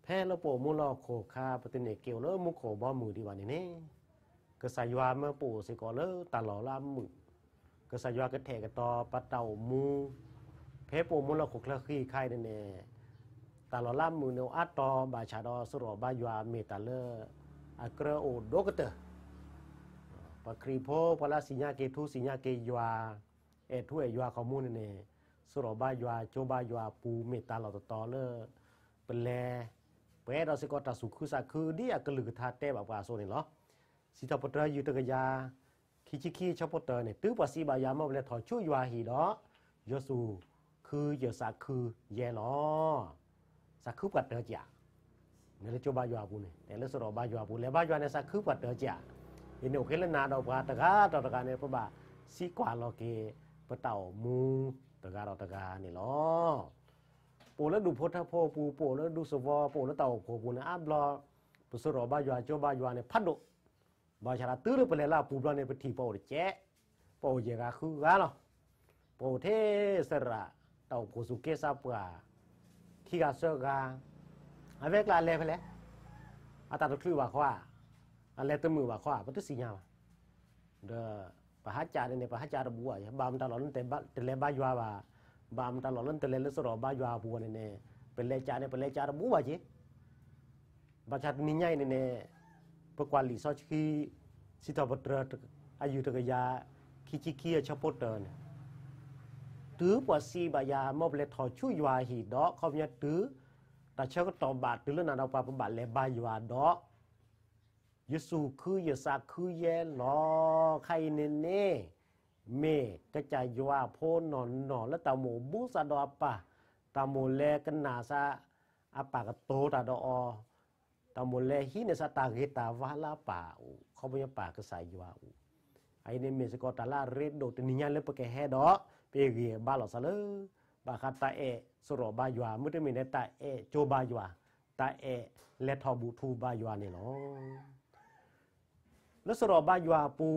ဖဲလၢပအိၣ်မူလၢဟီၣ်ခိၣ်အခါ ပတန့ၢ်က့ၤအိၣ်လၢမူခိၣ်ဘီမုၢ်ဒံးဘၣ်န့ၣ်န့ၣ်, ကစၢ်ယွၤမၢပအိၣ်စ့ၢ်ကီးလၢတၢ်လီၢ်လၢအမုာ်, ကစၢ်ယွၤကထဲးကတီၤပတၢ်အိၣ်မူ, ဖဲပအိၣ်မူလၢဟီၣ်ခိၣ်ချၢဃံအခါအံၤန့ၣ်န့ၣ်, တၢ်လီၢ်လၢအမုာ်န့ၣ်အိၣ်အါတီၤဘၣ်ဆၣ်ဒီး စရီၣ်ဘါယွၤမ့ၢ်တၢ်လၢ အကြၢးအိၣ်ဒိၣ်ကတၢၢ် ပှၤခရံာ်ဖိ ပှၤလၢအသ့ၣ်ညါက့ၤထူသ့ၣ်ညါက့ၤယွၤ, အဲၣ်ထူအဲၣ်ယွၤခီမူန့ၣ်န့ၣ်, စရီၣ်ဘါယွၤ ကၠိဘါယွၤအပူၤ မ့ၢ်တၢ်လီၢ်တတီၤလၢ ပလဲၤ, ပအဲၣ်ဒိးစ့ၢ်ကီးတၢ်သူၣ်ခုသးခုဒ်အကလုၢ်ကထါတဲဘၣ်ပှၤအသိးန့ၣ်လီၤ. စံးထီၣ်ပတြၢၤယုၢ်တကယၤ ခံဆံခံအဆၢဖိတၢန့ၣ်, တုၤပှၤစံးဘၣ်ယၤ မ်ပလဲၤထီၣ်ဆူယွၤအဟံၣ်ဒီး, ယသူၣ်ခုယသးခုယဲလီၤ. သးခုပှၤတၢၢ်ကၠး မ့ၢ်လၢကၠိဘါယွၤအပူၤန့ၣ် တဲလၢစရီၣ်ဘါယွၤအပူၤ လဲၤဘါယွၤန့ၣ် သးခုပှၤတၢၢ်ကၠး, အံၤန့ၣ်အိၣ်ဃ့လၢနၤဒီးပှၤတဂၤဒီးတဂၤန့ၣ် ပဘၣ်သံကွၢ်လီၤက့ၤ ပတၢ်အိၣ်မူတဂၤဒီးတဂၤန့ၣ်လီၤ. ပအိၣ်လၢဒူၣ်ဖိထၢဖိအပူၤ, ပအိၣ်လၢဒူသဝီ, ပအိၣ်လၢတၢ်အိၣ်ဖှိၣ်အပူၤန့ၣ် အါဘျီ ပစရီၣ်ဘါယွၤကၠိဘါယွၤန့ၣ် ဖးဒိၣ်, ဘၣ်ဆၣ်ဒီးတုၤလၢပလဲၤလၢအပူၤဘျီန့ၣ် ပထံၣ်ပှၤအိၣ်တကဲး, ပှၤအိၣ်ယဲၢ်ဂၤဃုဂၤလီၤ. ပအိၣ်ထဲစရၣ်, တၢ်အိၣ်ဖှိၣ်သူၣ်က့သးပှၢ်, ခံဂၤသၢဂၤ, အဝဲကျါအလဲၤဖဲလဲၣ်, အတၢ်တချုးဘၣ်ခီဧါ, အလဲၤတမုာ်ဘၣ်ခီဧါ, ပတသ့ၣ်ညါဘၣ်. ဒီးပဟးကးန့ၣ်န့ၣ် ပဟးကးတဘူးဘၣ်, ဘၣ်မတၤလီၤလၢတလဲၤဘါယွၤဘၣ်, ဘၣ်မတၤလီၤလၢတလဲၤလၢစရီၣ်ဘါယွၤအပူၤန့ၣ်န့ၣ်, ပလဲၤကးန့ၣ် ပလဲၤကးတဘူးဘၣ်က့ၤ ဘၣ်ဆၣ်တနံၤညါအံၤန့ၣ်န့ၣ်, ပကွၢ်လံာ်စီဆှံ, စံးထီၣ်ပတြၢၤ, အယုၢ်တကယၤ, ခံဆံခံအဆၢဖိတၢန့ၣ်, တုၤပှၤစံးဘၣ်ယၤ မ်ပလဲၤထီၣ်ဆူယွၤအဟံၣ်ဒီး ခီပညီတုၤ, တၢ်ဆၢကတီၢ်ဘၣ်တုၤလၢနၤဒီးပှၤပဘၣ်လဲၤဘါယွၤဒီး, ယသူၣ်ခုယသးခုယဲလီၤ. ခဲအံၤန့ၣ်န့ၣ်, မ့ၢ်ကစၢ်ယွၤဖိနီၢ်နီၢ်လၢတၢ်မိၣ်ဘူးသးဒီးအပၢ်, တၢ်မိၣ်လဲၤကနၣ်သး, အပၢ်ကတိၤတၢ်ဒီးအီၤ, တၢ်မိၣ်လဲၤဟံးန့ၢ်သးတၢ်ဂ့ၤတၢ်ဝါလၢအပၢ်အအိၣ်, ခီပညီပၢ်ကစၢ်ယွၤအအိၣ်, အအံၤန့ၣ်မ့ၢ်စ့ၢ်ကီးတၢ်လၢအရ့ဒိၣ်တနံၤညါလၢပကဟဲဒီး, ပဂံၢ်ဘါလိာ်သးလၢ, ဘၣ်ဃးတၢ်အဲၣ်စရီၣ်ဘါယွၤ မ့တမ့ၢ်န့ၣ် တၢ်အဲၣ်ကၠိဘါယွၤ, တၢ်အဲၣ်လဲၤထီၣ်ဘူၣ်ထူဘါယွၤန့ၣ်လီၤ. လၢစရီၣ်ဘါယွၤအပူ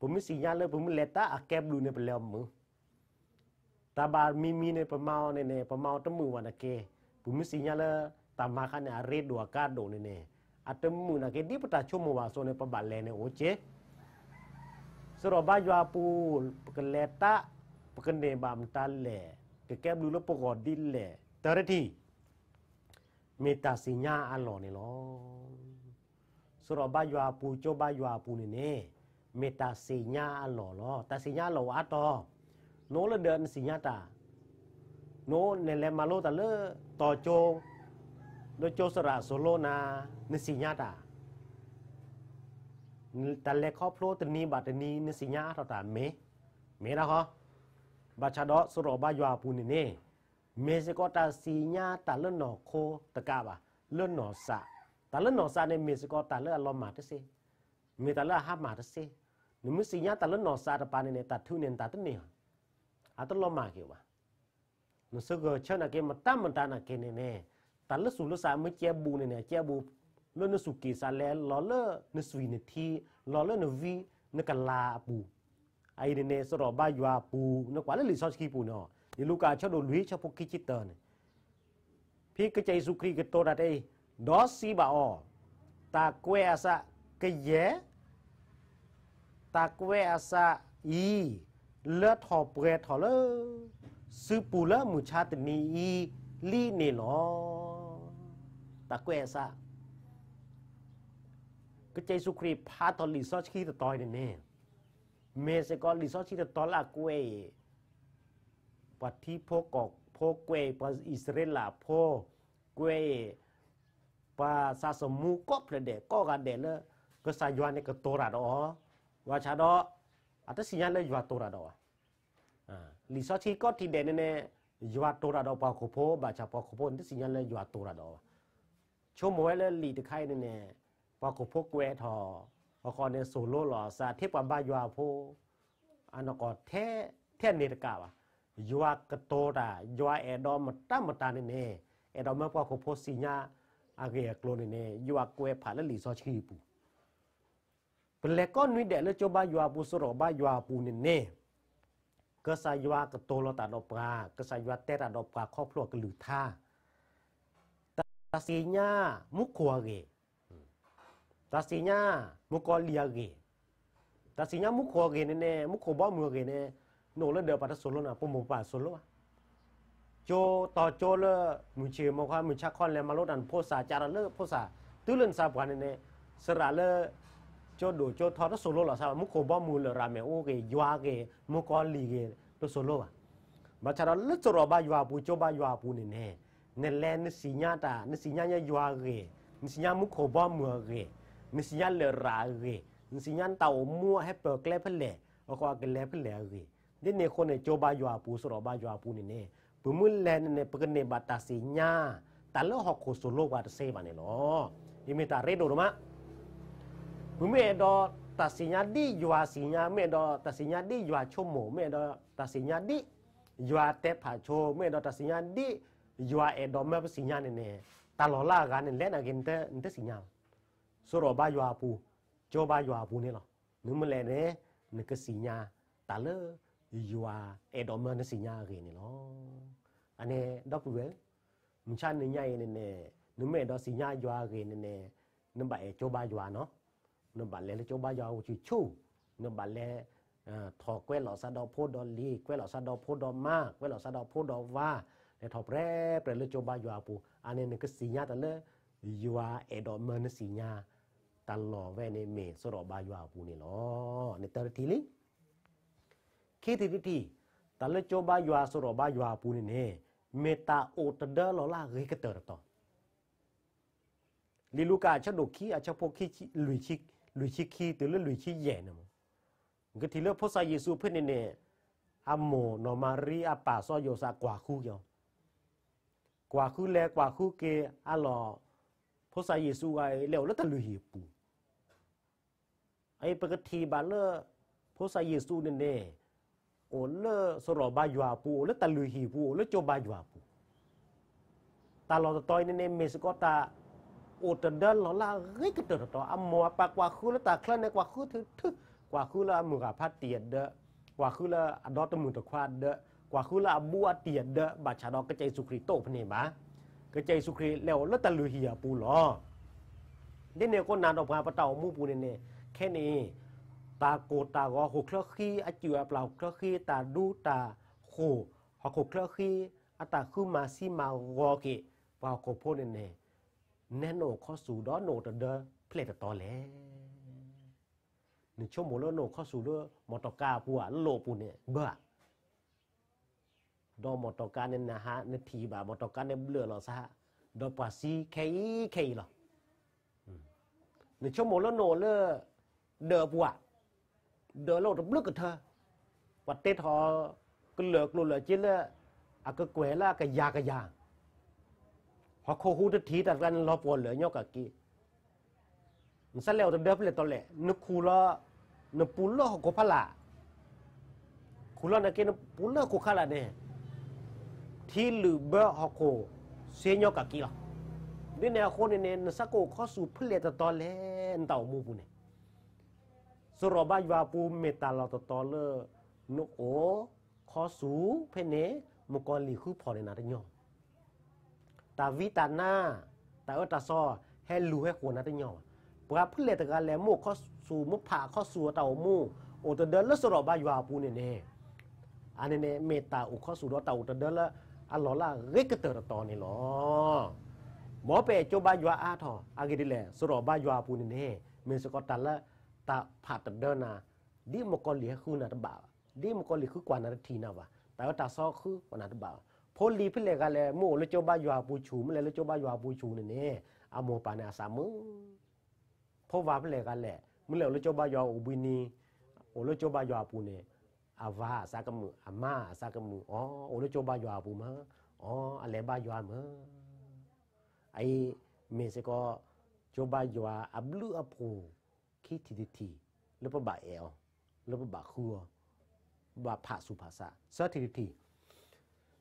ၤ, ပမ့ၢ်သ့ၣ်ညါလၢပမ့ၢ်လဲၤတၢ်အကဲဘျုးန့ၣ် ပလဲၤအီၤမုာ်, တၢ်ဘၣ်မံမံန့ၣ် ပမၤအီၤန့ၣ်န့ၣ် ပမၤအီၤတမုာ်ဘၣ်နာ်က့, ပမ့ၢ်သ့ၣ်ညါလၢ, တၢ်မၤခါန့ၣ် အရ့ဒိၣ်အကါဒိၣ်န့ၣ်န့ၣ်, အတမုာ်နာ်က့ ဒ်ပတၢ်ဆိကမိၣ်ဘၣ်အသိးန့ၣ် ပဘၣ်လဲၤန့ၣ်အိၣ်က့ၤ စရီၣ်ဘါယွၤအပူၤ, ပကလဲၤတၢ်, ပကန့ၢ်ဘၣ်မတၤလဲၣ်, ကကဲဘျုးလၢပဂီၢ်ဒ်လဲၣ်, တၢတထံၣ်, မ့ၢ်တၢ်သ့ၣ်ညါအလီၢ်န့ၣ်လီၤ. စရီၣ်ဘါယွၤအပူၤ ကၠိဘါယွၤအပူၤန့ၣ်န့ၣ်, မ့ၢ်တၢ်သ့ၣ်ညါအလီၢ်လီၤ. တၢ်သ့ၣ်ညါအလီၢ်အိၣ်အါတီၤ, နအိၣ်လၢဒၢးနသ့ၣ်ညါတၢ်, နအိၣ်နလဲၤမၤလိတၢ်လၢ, တီၤကၠိ, လၢကၠိသရၣ်အသိၣ်လိနၤ, နသ့ၣ်ညါတၢ် တၢ်လဲၤခီဖျိတနံၤဘၣ်တနံၤ နသ့ၣ်ညါအါထီၣ်တၢ်မ့ၢ်, မ့ၢ်ဒၣ်ဃီ, ဘၣ်ဆၣ်ဒီးစရီၣ်ဘါယွၤအပူၤန့ၣ်န့ၣ်, မ့ၢ်စ့ၢ်ကီးတၢ်သ့ၣ်ညါတၢ်လၢနီၢ်ခိတကးဘၣ်, လၢနီၢ်သး, တၢ်လၢနီၢ်သးန့ၣ် မ့ၢ်စ့ၢ်ကီးတၢ်လၢအလီၤမၢ်တသ့, မ့ၢ်တၢ်လၢအဟါမၢ်တသ့, နမ့ၢ်သ့ၣ်ညါတၢ်လၢနီၢ်သးတပၤန့ၣ်န့ၣ် တၢ်ထုးန့ၢ်နတၢ်တန့ၢ်ဘၣ်, အတလီၤမၢ်က့ၤဘၣ် နစၢဂၢၢ်ဆၢနာ်က့ မတၤမတၤနာ်က့န့ၣ်န့ၣ်, တၢ်လၢသူၣ်လၢသးမ့ၢ်ကဲဘူးန့ၣ်န့ၣ် အကဲဘူး, လၢနသူၣ်က့ၣ်သးလဲ လီၤလၢနသွံၣ်နထံ, လီၤလၢနဝံ, နကလၤအပူၤ, အအံၤန့ၣ်န့ၣ် စရီၣ်ဘါယွၤအပူၤ နကွၢ်လၢလံာ်စီဆှံပူၤန့ၣ်, လံာ်လူၤကၣ်အဆၢဒိၣ်လွံၢ် ဆၢဖိခံဆံတၢန့ၣ် ဖဲကစၢ်ယ့ၣ်ၡူးခရံာ်ကတိၤတၢ်တဲအံၤ, ဒီးစံးဘၣ်အီၤ, တၢ်ကွဲးအသးကယဲၢ်, တၢ်ကွဲးအသးအံၤ, လၢထီၣ်ပှဲၤထီၣ်လၢ, စုပူၤလၢမုၢ်ဆါတနံၤအံၤလံန့ၣ်လီၤ. တၢ်ကွဲးအသး ကစၢ်ယ့ၣ်ၡူးခရံာ်ဖးထီၣ်လံာ်စီဆှံတတီၤအံၤန့ၣ်န့ၣ်, မ့ၢ်စ့ၢ်ကီးလံာ်စီဆှံတတီၤလၢအကွဲးအံၤ, ပှၤထံဖိကီၢ်ဖိကွဲးအံၤ, ပှၤအံၣ်စရ့လးဖိကွဲးအံၤ, ပှၤသးသမူကိးဖျၢၣ်ဒဲးကိးဂၤဒဲးလၢ ကစၢ်ယွၤန့ၣ်ကတိၤတၢ်ဒီးအီၤ, ဘၣ်ဆၣ်ဒီး အတသ့ၣ်ညါလၢယွၤတိၤတၢ်ဒီးအီၤဘၣ်. လံာ်စီဆှံကိးထံၣ်ဒဲးန့ၣ်န့ၣ်, ယွၤတိၤတၢ်ဒီးပှၤဟီၣ်ခိၣ်ဖိ, ဘၣ်ဆၣ်ပှၤဟီၣ်ခိၣ်ဖိန့ၣ် တသ့ၣ်ညါလၢယွၤတိၤတၢ်ဒီးအီၤဘၣ်. ဆိကမိၣ်ဝဲလၢလံာ်တခါအံၤန့ၣ်န့ၣ်, ပှၤဟီၣ်ခိၣ်ဖိကွဲးထီၣ်, ဟီၣ်ခိၣ်န့ၣ်သိၣ်လိလီၤအသး ထဲပှၤဘါယွၤအဖိ, အနီၢ်ကီၢ်ထဲ, ထဲန့ၣ်တကးဘၣ်. ယွၤကတိၤတၢ်, ယွၤအဲၣ်ဒိးမတၤမတၤန့ၣ်န့ၣ်, အဲၣ်ဒိးမၢပှၤဟီၣ်ခိၣ်ဖိသ့ၣ်ညါအဂ့ၢ်အကျိၤန့ၣ်န့ၣ်, ယွၤကွဲးဖးလၢလံာ်စီဆှံအပူၤ ပလဲၤကိးနွံဒဲးလၢကၠိဘါယွၤအပူၤ စရီၣ်ဘါယွၤအပူၤန့ၣ်န့ၣ်, ကစၢ်ယွၤကတိၤလီၤတၢ်ဒီးပှၤ, ကစၢ်ယွၤတဲတၢ်ဒီးပှၤခီဖျိအကလုၢ်ကထါ, တၢ် တၢ်သ့ၣ်ညါမူခိၣ်အဂ့ၢ်, တၢ်သ့ၣ်ညါမုၣ်ကီၤလံၢ်အဂ့ၢ်, တၢ်သ့ၣ်ညါမူခိၣ်အဂ့ၢ်န့ၣ်န့ၣ် မူခိၣ်ဘီမုၢ်အဂ့ၢ်န့ၣ်, နအိၣ်လၢဒၢးပၤတစိၢ်လိနၤ ပမိၢ်ပပၢ်တစိၢ်လိဘၣ်. ကၠိတီကၠိလၢ မုၢ်ဆ့ၣ်မုၢ်ခီ မုၢ်ဆါခီလဲၤမၤလိတၢ်နဖိစၢ် ကးထီၣ်လၢဖိစၢ် တုၤလၢနသးပှၢ်န့ၣ်န့ၣ်, စရၣ်လၢ ကၠိဒိၣ်ကၠိထီတစိၢ်လိလီၤ. စး မူခိၣ်ဘီမုၢ်လၢရၤမဲာ်အိၣ်ဂ့ၢ် ယွၤဂ့ၢ် မုၣ်ကီၤလံၢ်ဂ့ၢ် တစိၢ်လိဘၣ်. ဘၣ်ဆၣ်ဒီးလၢစရီၣ်ဘါယွၤအပူၤ ကၠိဘါယွၤအပူၤန့ၣ်န့ၣ်, နလဲၤနသ့ၣ်ညါတၢ် နသ့ၣ်ညါယွၤအဂ့ၢ်, နသ့ၣ်ညါမူခိၣ်ဘီမုၢ်အဂ့ၢ်, နသ့ၣ်ညါလၢရၤအဂ့ၢ်, နသ့ၣ်ညါနတၢ်အိၣ်မူအဟဲပၢၢ်ကျဲဖဲလဲၣ်, အဃိအကလဲၤဖဲလဲၣ်အဂ့ၢ်, ဒ်န့ၣ်အဃိန့ၣ် ကၠိဘါယွၤအပူၤ စရီၣ်ဘါယွၤအပူၤန့ၣ်န့ၣ်, ပမ့ၢ်လဲၤန့ၣ်န့ၣ် ပကန့ၢ်ဘၣ်တၢ်သ့ၣ်ညါ တၢ်လၢဟီၣ်ခိၣ်စိၣ်လိပှၤတသ့ဘၣ်န့ၣ်လီၤ. အံၤမ့ၢ်တၢ်ရ့ဒိၣ်ဒိၣ်မး. ပမ့ၢ်အဲၣ်ဒိးတၢ်သ့ၣ်ညါဒ်ယွၤသ့ၣ်ညါ, မ့ၢ်အဲၣ်ဒိးတၢ်သ့ၣ်ညါဒ်ယွၤဆိကမိၣ်, မ့ၢ်အဲၣ်ဒိးတၢ်သ့ၣ်ညါဒ်ယွၤတဲဖးဆိ, မ့ၢ်အဲၣ်ဒိးတၢ်သ့ၣ်ညါဒ်ယွၤအဲၣ်ဒိးမၢပသ့ၣ်ညါန့ၣ်န့ၣ်, တၢ်လီၢ်လၢအဂၤန့ၣ် လဲၤန့ၣ်က့ၤ နတသ့ၣ်ညါဘၣ်. စရီၣ်ဘါယွၤအပူၤ, ကၠိဘါယွၤအပူၤန့ၣ်လီၤ. နမ့ၢ်လဲၤန့ၣ် နကသ့ၣ်ညါ တၢ်လၢယွၤအဲၣ်ဒိးမၢနသ့ၣ်ညါအဂ့ၢ်န့ၣ်လီၤ. အန့ၣ် ဒီပုၢ်ဝဲၢ်, မုၢ်ဆါနံၤညါအံၤန့ၣ်န့ၣ်, နမ့ၢ်အဲၣ်ဒိးသ့ၣ်ညါယွၤအဂ့ၢ်န့ၣ်န့ၣ်, နဘၣ်အဲၣ်ကၠိဘါယွၤနီၤ. နဘၣ်လဲၤလၢကၠိဘါယွၤအအိၣ်ဆူၣ်ဆူၣ်, နဘၣ်လဲၤ ထီၣ်ကွဲးလီၤစးဒီးဖိဒီးလံၤ, ကွဲးလီၤစးဒီးဖိဒီးမါ, ကွဲးလီၤစးဒီးဖိဒီးဝၤ, လဲၤထီၣ်ပြဲပြဲလၢကၠိဘါယွၤအပူၤ, အန့ၣ်နကသ့ၣ်ညါတၢ်လၢ ယွၤအဲၣ်ဒိးမၢနသ့ၣ်ညါ, တၢ်လီၢ်ဝဲန့ၣ်မ့ၢ်စရီၣ်ဘါယွၤအပူၤန့ၣ်လီၤ. န့ၣ်တၢတထံၣ်လံ. ခံထံၣ်တထံၣ်, တၢ်လၢကၠိဘါယွၤ စရီၣ်ဘါယွၤအပူၤန့ၣ်န့ၣ်, မ့ၢ်တၢ်အိၣ်တဒၢလီၤလၢအဂ့ၤကတၢၢ်တတီၤ လံာ်လူၤကၣ်အဆၢဒိၣ်ခံ အဆၢဖိခံ, လွံၢ်ဆံခံတုၤလၢလွံၢ်ဆံယဲၢ်န့ၣ်, ကထံၣ်လၢဖိစၢ်ယ့ၣ်ၡူးဖဲန့ၣ်န့ၣ်, အမိၢ်နီၢ်မၤရံအပၢ်စီၤယိၤသးကွၢ်ဃုက့ၤအီၤ, ကွၢ်ဃုလဲၤကွၢ်ဃုက့ၤ အလီၢ်, ဖိစၢ်ယ့ၣ်ၡူးဂၤအံၤ လဲၤအိၣ်လၢတၢ်လုၢ်ဟံၣ်အပူၤ အအံၤပကထံၣ်ဘၣ်လၢ ဖိစၢ်ယ့ၣ်ၡူးန့ၣ်န့ၣ်, အိၣ်လၢစရီၣ်ဘါယွၤအပူၤ, အိၣ်လၢတၢ်လုၢ်ဟံၣ်အပူၤ, အိၣ်လၢကၠိဘါယွၤအပူၤ, တၢ်လီၢ်တတီၤအံၤန့ၣ်န့ၣ် မ့ၢ်စ့ၢ်ကီးတၢ်အိၣ်တဒၢလီၤလၢအဂ့ၤကတၢၢ်တတီၤ, အမိၢ်အပၢ်ကွၢ်ဃုလၢတၢ်ချၢန့ၣ် ကွၢ်ဃုထုထု, ကွၢ်ဃုလၢအမုၢ်ဂၤဖးတံၢ်အဒၢး, ကွၢ်ဃုလၢအဒီတမုၢ်တခွါအဒၢး, ကွၢ်ဃုလၢအဘူးအတံၢ်အဒၢး, ဘၣ်ဆၣ်ဒီးကစၢ်ယ့ၣ်ၡူးခရံာ်တအိၣ်ဖဲန့ၣ်ဘၣ်. ကစၢ်ယ့ၣ်ၡူးခရံာ်လဲၤအိၣ်လၢတၢ်လုၢ်ဟံၣ်အပူၤလီၤ. ဒ်န့ၣ်အဃိ နၤဒီးပှၤပတၢ်အိၣ်မူပူၤန့ၣ်န့ၣ်, ခဲအံၤန့ၣ်, တၢ်ကိၢ်တၢ်ဂီၤဟီၣ်ခိၣ်ချၢဃံ, အစုၣ်အပျၢ်ဟီၣ်ခိၣ်ချၢဃံ, တၢ်ဒူတၢ်ဃိၣ်ဟီၣ်ခိၣ်ချၢဃံ, အတၢ်ဃုမၤသံမၤဂီၤက့ၤ ပှၤဟီၣ်ခိၣ်ဖိန့ၣ်န့ၣ်, နဲနအိၣ်ခီဆူၣ်ဒီးနအိၣ်တဒၢဖျဲၣ်တတီၤလဲၣ်. နဆိကမိၣ်လၢနအိၣ်ခီဆူၣ်လၢ မီၢ်တီၢ်ကါအပူၤဧါ, လီၢ်ပူၤန့ၣ်ဘၣ်ဧါ. ဒီးမီၢ်တီၢ်ကါန့ၣ် နဟးနထံၣ်ဘၣ် မီၢ်တီၢ်ကါန့ၣ်ဘျၢၣ်လီၤသး, ဒီးပှၤသံခဲအံၤခဲအံၤလီၤ. နဆိကမိၣ်လၢနအိၣ်လၢ ဒၢးအပူၤဧါ, ဒၢးလၢအိၣ်တဘျုးကထၢ, ပှၤတ့ထီၣ်ကလၢာ်ကျိၣ်လၢာ်က့လၢ အကကွဲၢ်လၢအကယၤကယၤ, ဟီၣ်ခိၣ်ဟူးတထံၣ်တၢ်တဂၤန့ၣ်လီၤပှီၢ်လၢာ်ညီကၢ်က့ နသးလဲၤအိၣ်တဒၢဖဲလဲၣ်တီၤလဲၣ်, နခူၣ်လီၤ, နပူၤလၢဟီၣ်ခိၣ်ဖီလာ်, ခူၣ်လီၤနာ်က့ နပူၤလၢဟီၣ်ခိၣ်ဖီလာ်န့ၣ်, ထံလုာ်ဘၢဟီၣ်ခိၣ် စ့ညီကၢ်က့လီၤ. ဒ်န့ၣ်အဃိန့ၣ်န့ၣ် နသးကအိၣ်ခီဆူၣ်ဖဲလဲၣ်တတီၤလဲၣ် နတၢ်အိၣ်မူပူၤန့ၣ် စရီၣ်ဘါယွၤအပူၤမ့ၢ်တၢ်လီၢ်တတီၤလၢ နအိၣ်ခီဆူၣ်ဖဲန့ၣ် မုၣ်ကီၤလံၢ်ဃုဖီၣ်န့ၢ်နၤတညီဘၣ်. တၢ်ဝံတၢ်နါ, တၢ်အၢတၢ်သီ ဟဲလူၤဟဲဃိာ်နၤတညီဘၣ်. ပှၤဖဲလဲၣ်တဂၤလဲၣ် မ့ၢ်အိၣ်ခီဆူၣ်မ့ၢ်ဖးခီဆူၣ်အတၢ်အိၣ်မူ, အိၣ်တဒၢလၢစရီၣ်ဘါယွၤအပူၤန့ၣ်န့ၣ်, အန့ၣ်န့ၣ် မ့ၢ်တၢ်အိၣ်ခီဆူၣ်ဒီးတၢ်အိၣ်တဒၢလၢအလီၢ်လၢအဂ့ၤကတၢၢ်တတီၤန့ၣ်လီၤ. မ်ပအဲၣ်ကၠိဘါယွၤအါထီၣ်အဂ့ၢ်ဒ်လဲၣ်, စရီၣ်ဘါယွၤအပူၤန့ၣ်န့ၣ် မ့ၢ်စ့ၢ်ကီးတၢ်လၢတၢ်ဖးတဒၢနၤ, ဒ်မုၣ်ကီၤလံၢ်ဟဲဃုနၤတဘၣ်ဘၣ်, ဒ်မုၣ်ကီၤလံၢ်ဃုကွၢ်နၤတထံၣ်နၤဘၣ်, တၢ်အၢတၢ်သီဃုကွၢ်နၤတဘၣ်ဘၣ်. ဖိလံၤဖဲလဲၣ်ဂၤလဲၣ် မ့ၢ်အိၣ်လၢကၠိဘါယွၤအပူၤဆူၣ်, မ့ၢ်လဲၤလၢကၠိဘါယွၤအပူၤဆူၣ်န့ၣ်န့ၣ်, အမိၢ်ပၢ်န့ၣ်အသးမုာ် ဖိဝၤဖဲလဲၣ်ဂၤလဲၣ် မ့ၢ်လဲၤအိၣ်လၢကၠိဘါယွၤအိၣ်ဘှံးနံၤ, အိၣ်လၢကၠိဘါယွၤအပူၤန့ၣ်, အဝၤအသးကမုာ်, အမါအသးကမုာ်, အိၣ်လၢကၠိဘါယွၤအပူၤမး, အလဲၤဘါယွၤမး. အအံၤမ့ၢ်စ့ၢ်ကီး ကၠိဘါယွၤအဘျုးအဖှိၣ် ခံထံၣ်တထံၣ် လၢပဘၣ်အဲၣ်အီၤ, လၢပဘၣ်ဃုအီၤ, ပဘၣ်ဖးဆူၣ်ဖးဆး. သၢထံၣ်တထံၣ်,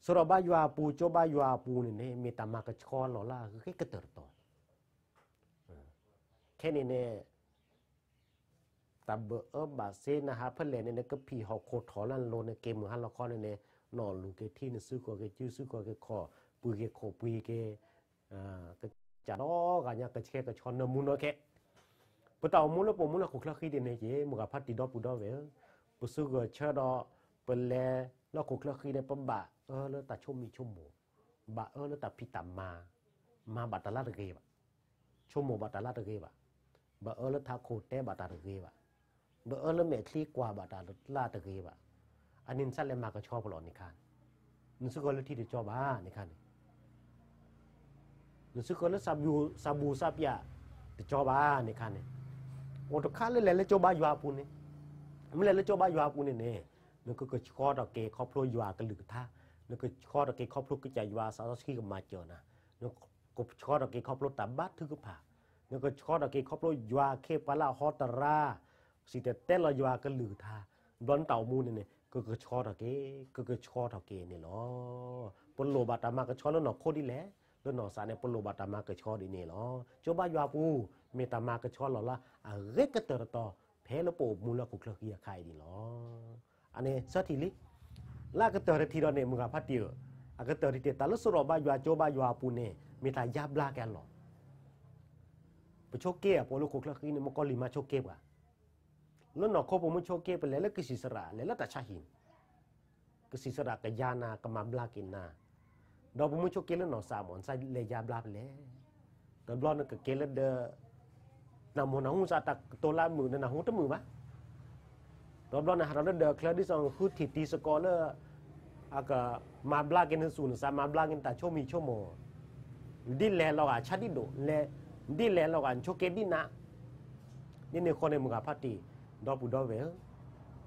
စရီၣ်ဘါယွၤအပူၤ ကၠိဘါယွၤအပူၤန့ၣ်န့ၣ် မ့ၢ်တၢ်မၤကဆှီလီၢ်လၢအဂ့ၤကတၢၢ်တတီၤ ခဲန့ၣ်န့ၣ်, တၢ်ဘၢၣ်အၢဘၣ်သ့နဟးဖဲလဲၣ်န့ၣ် နကဖံးဟီၣ်ခိၣ်ထီၣ်လၢနလိၤန့ၣ် က့ၤမုၢ်ဟါလီၤခီန့ၣ်န့ၣ်, နီၣ်လူၤက့ၤထံ နစုဃီၤက့ၤစု စုဃီၤက့ၤခီၣ်, ပှ့ၤက့ၤခိၣ်ပှ့ၤက့ၤ, က ကးဒီးဂၤညါကဆှဲကဆှီနၢမူနီၢ်ခဲ, ပတၢ်အိၣ်မူလၢပအိၣ်မူလၢဟီၣ်ခိၣ်ချၢဃံဒ်န့ၣ်က့ၤ မုၢ်ဂၤဖါတံၢ်ဒီပုၢ်ဒီဝဲၢ်ဧၢ, ပစုဂၢၢ်ဆၢဒီး ပလဲၤလၢဟီၣ်ခိၣ်ချၢဃံန့ၣ် ပဘၣ်အၢလၢတၢ်ဆိမိၣ်ဆိကမိၣ်, ဘၣ်အၢလၢတၢ်ဖံးတၢ်မၤ, မၤဘၣ်တၢ်လၢတဂ့ၤဘၣ်, ဆိကမိၣ်ဘၣ်တၢ်လၢတဂ့ၤဘၣ်, ဘၣ်အၢလၢထးခိၣ်တဲဘၣ်တၢ်တဂ့ၤဘၣ်, ဘၣ်အၢလၢမဲာ်ချံကွၢ်ဘၣ်တၢ်လၢတဂ့ၤဘၣ်, အန့ၣ်နစးလဲၤမၤကဆှီပလီၢ်န့ၣ်ခါန့ၣ်, နစုကဝဲၤလၢထံတကၠီဘၣ်န့ၣ်ခါန့ၣ် နစုကဝဲၤလၢစၢ်ဘူၣ်စၢ်ပၠးတကၠီဘၣ်န့ၣ်ခါန့ၣ်, အိၣ်တခါလၢလဲၤလၢကၠိဘါယွၤအပူၤန့ၣ်, မ့ၢ်လဲၤလၢကၠိဘါယွၤအပူၤန့ၣ်န့ၣ်, နကကဆှီထီၣ်က့ၤခီဖျိယွၤအကလုၢ်ကထါ, နကဆှီထီၣ်က့ၤခီဖျိကစၢ်ယွၤအသးစီဆှံကမၤစၢၤနၤ, နကဆှီထီၣ်က့ၤခီဖျိတၢ်ဘါထုကဖၣ်, နကဆှီထီၣ်က့ၤခီဖျိယွၤအခ့အပှၤလၢအဟီတရါ, စံၣ်တဲၤတဲလီၤယွၤအကလုၢ်ကထါ, ဘျီနတၢ်အိၣ်မူန့ၣ်န့ၣ် ကကဆှီထီၣ်က့ၤ, ကကဆှီထီၣ်က့ၤန့ၣ်လီၤ. ပလိၣ်ဘၣ်တၢ်မၤကဆှီလၢနီၢ်ခိဒ်လဲၣ်, လၢနီၢ်သးန့ၣ် ပလိၣ်ဘၣ်တၢ်မၤကဆှီဒ်န့ၣ်လီၤ. ကၠိဘါယွၤအပူၤ မ့ၢ်တၢ်မၤကဆှီလီၢ်လၢအဂ့ၤကတၢၢ်တတီၤ ဖဲလၢပအိၣ်မူလၢဟီၣ်ခိၣ်ချၢဃံအခါအံၤန့ၣ်လီၤ. အန့ၣ်ဆၢထံၣ်လံ, လၢအကတၢၢ်တထံၣ်ဒီးန့ၣ် မုၢ်ဂၤဖါတံၢ်ဧၢ, အကတၢၢ်တထံၣ်တၢ်လၢစရီၣ်ဘါယွၤကၠိဘါယွၤအပူၤန့ၣ် မ့ၢ်တၢ်ယါဘျါက့ၤအလီၢ် ပဆိက့အပှၤလၢဟီၣ်ခိၣ်ချၢဃံန့ၣ် မုၣ်ကီၤလံၢ်မၤဆိက့ပှၤ, လၢနီၢ်ခိပမ့ၢ်ဆိက့ပလဲၤလၢကစံၣ်စရး လဲၤလၢတၢ်ဆါဟံၣ်န့ၣ်, ကစံၣ်စရးကယၤနၤ ကမၤဘျါက့ၤနၤ, ဒီးပမ့ၢ်ဆိက့လၢနီၢ်သးမ့ၢ် နစးလဲၤယါဘျါပလဲၤ, တဘျီနကက့ၤလၢဒၢး နၢ်မိၣ်နၢ်ဟူစးတၢ်ကတိၤလၢအမုာ်ဒီးနၢ်ဟူတမုာ်ဘၣ်, တဘျီနဟးထီၣ်လၢဒၢးချၢဒ်သိးဃုထံၣ်တံၤသကိးလၢ အကမၤဘျါက့ၤနသူၣ်နသး မၤဘျါက့ၤနတၢ်ဆိမိၣ်ဆိကမိၣ်, ဒ်လဲၣ်လီၤဂာ်ဆါဒ်ဒိၣ်လဲၣ်, ဒ်လဲၣ်လီၤဂာ်နဆိက့ဒ်နး, ဒ်န့ၣ်အဃိန့ၣ် မုၢ်ဂၤဖါတံၢ် ဒီပုၢ်ဒီဝဲၢ်ဧၢ,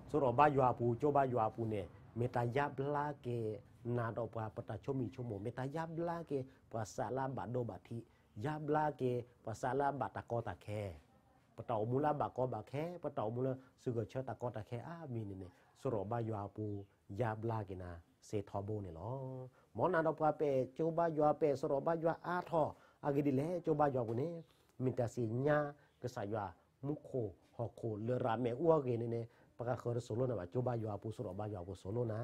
စရီၣ်ဘါယွၤအပူၤ ကၠိဘါယွၤအပူၤန့ၣ် မ့ၢ်တၢ်ယါဘျါက့ၤနၤဒီးပှၤ ပတၢ်ဆိမိၣ်ဆိကမိၣ်, မ့ၢ်တၢ်ယါဘျါက့ၤပှၤသးလၢအဘၣ်ဒိဘၣ်ထံး, ယါဘျါက့ၤပှၤသးလၢအဘၣ်တၢ်ကီတၢ်ခဲ ပတၢ်အိၣ်မူလၢအဘၣ်ကီဘၣ်ခဲ, ပတၢ်အိၣ်မူလၢစုကဝဲၤဆၢတၢ်ကီတၢ်ခဲအါမံၤန့ၣ်န့ၣ် စရီၣ်ဘါယွၤအပူၤ ယါဘျါက့ၤနၤ စ့ထီဘိန့ၣ်လီၤ. မ်နၤဒီးပှၤပအဲၣ်ကၠိဘါယွၤ ပအဲၣ်စရီၣ်ဘါယွၤအါထီၣ်အဂ့ၢ်ဒ်လဲၣ်, ကၠိဘါယွၤအပူၤန့ၣ် မ့ၢ်တၢ်သ့ၣ်ညါကစၢ်ယွၤ မူခိၣ်ဟီၣ်ခိၣ်လၢရၤမဲာ်အူအဂ့ၢ်န့ၣ်န့ၣ် ပကဃၢၤတစိၤလိနၤဘၣ်, ကၠိဘါယွၤအပူၤ စရီၣ်ဘါယွၤအပူၤစိၤလိနၤ,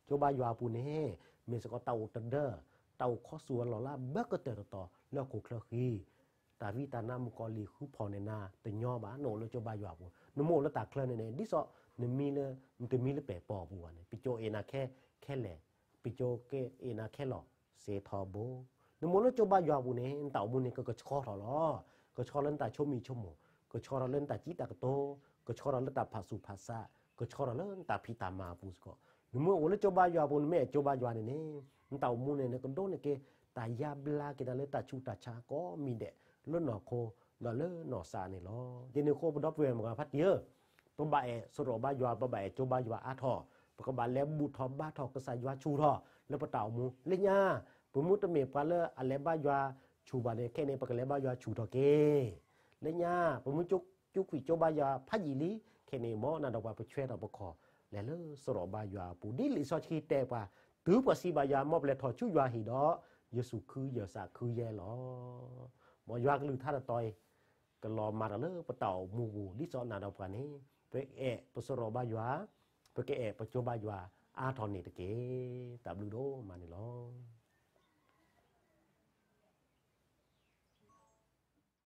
ကၠိဘါယွၤအပူၤန့ၣ် မ့ၢ်စ့ၢ်ကီးတၢ်အိၣ်တဒၢ တၢ်အိၣ်ခီဆူၣ်အလီၢ်လၢအဘၢကတၢၢ်တတီၤ လၢဟီၣ်ခိၣ်ချၢဃံ တၢ်ဝံတၢ်နါမုၣ်ကီၤလံၢ်ဃုဖီၣ်န့ၢ်နၤတညီဘၣ်, နအိၣ်လၢကၠိဘါယွၤအပူၤ, နမ့ၢ်အိၣ်လၢတၢ်ချၢန့ၣ်န့ၣ် ဒ်သိးနမံလၢ နတမံလၢပဲာ်ပီၤအပူၤဘၣ်န့ၣ် ပကၠိအဲၣ်နၤခဲခဲလဲၣ်, ပကၠိကအဲၣ်နၤခဲလီၤ စ့ထီဘိ, နမ့ၢ်အိၣ်လၢကၠိဘါယွၤအပူၤန့ၣ် နတၢ်အိၣ်မူန့ၣ် ကကဆှီထီၣ်လီၤ, ကဆှီလၢနတၢ်ဆိမိၣ်ဆိကမိၣ်, ကဆှီထီၣ်လၢနတၢ်စံးတၢ်ကတိၤ, ကဆှီထီၣ်လၢတၢ်ဖးဆူၣ်ဖးဆး, ကဆှီထီၣ်လၢနတၢ်ဖံးတၢ်မၤအပူၤစ့ၢ်ကီး, နမ့ၢ်အိၣ်လၢကၠိဘါယွၤအပူၤ နမ့ၢ်အဲၣ်ကၠိဘါယွၤန့ၣ်န့ၣ် နတၢ်အိၣ်မူန့ၣ် နကဒိးန့ၢ်က့ၤ တၢ်ယါဘျါက့ၤနၤလၢတၢ်ဆူးတၢ်ဆါကိးမံၤဒဲး လၢနီၢ်ခိ ဒီးလၢနီၢ်သးန့ၣ်လီၤ. ဒ်န့ၣ်အဃိ ပဒီပုၢ်ဝဲၢ်မုၢ်ဂၤဖါတံၢ်ဧၢ, ပဘၣ်အဲၣ်စရီၣ်ဘါယွၤ ပဘၣ်အဲၣ်ကၠိဘါယွၤအါထီၣ်, ပကဘၣ်လဲၤဘူၣ်ထီၣ်ဘါထီၣ်ကစၢ်ယွၤဆူၣ်ထီၣ် လၢပတၢ်အိၣ်မူ, လၢညါ ပမ့ၢ်တမ့ၢ်ပှၤလၢအလဲၤဘါယွၤဆူၣ်ဘၣ်န့ၣ် ခဲအံၤန့ၣ် ပကလဲၤဘါယွၤဆူၣ်ထီၣ်က့ၤ, လၢညါ ပမ့ၢ်စူးကွံာ်ကၠိဘါယွၤဖးယံာ်လံ, ခဲအံၤန့ၣ် မ်နၤဒီးပှၤပဆွဲထီၣ်ပခီၣ် လဲၤလၢစရီၣ်ဘါယွၤအပူၤ, ဒ်လံာ်စီဆှံတဲပှၤ, တုၤပှၤစံးဘၣ်ယွၤ မ်ပလဲၤထီၣ်ဆူယွၤဟံၣ်ဒီး ယသူၣ်ခုယသးခုယဲလီၤ. မ်ယွၤကလုၢ်ကထါတတီၤအံၤ ကလီၤမၤတၢ်လၢပတၢ်အိၣ်မူပူၤ ဒ်သိးနၤဒီးပှၤန့ၣ် ပအဲၣ်ပစရီၣ်ဘါယွၤ, ပကအဲၣ်ပကၠိဘါယွၤအါထီၣ်န့ၣ်တက့ၢ်. တၢ်ဘျုးဒိၣ်မးန့ၣ်လီၤ.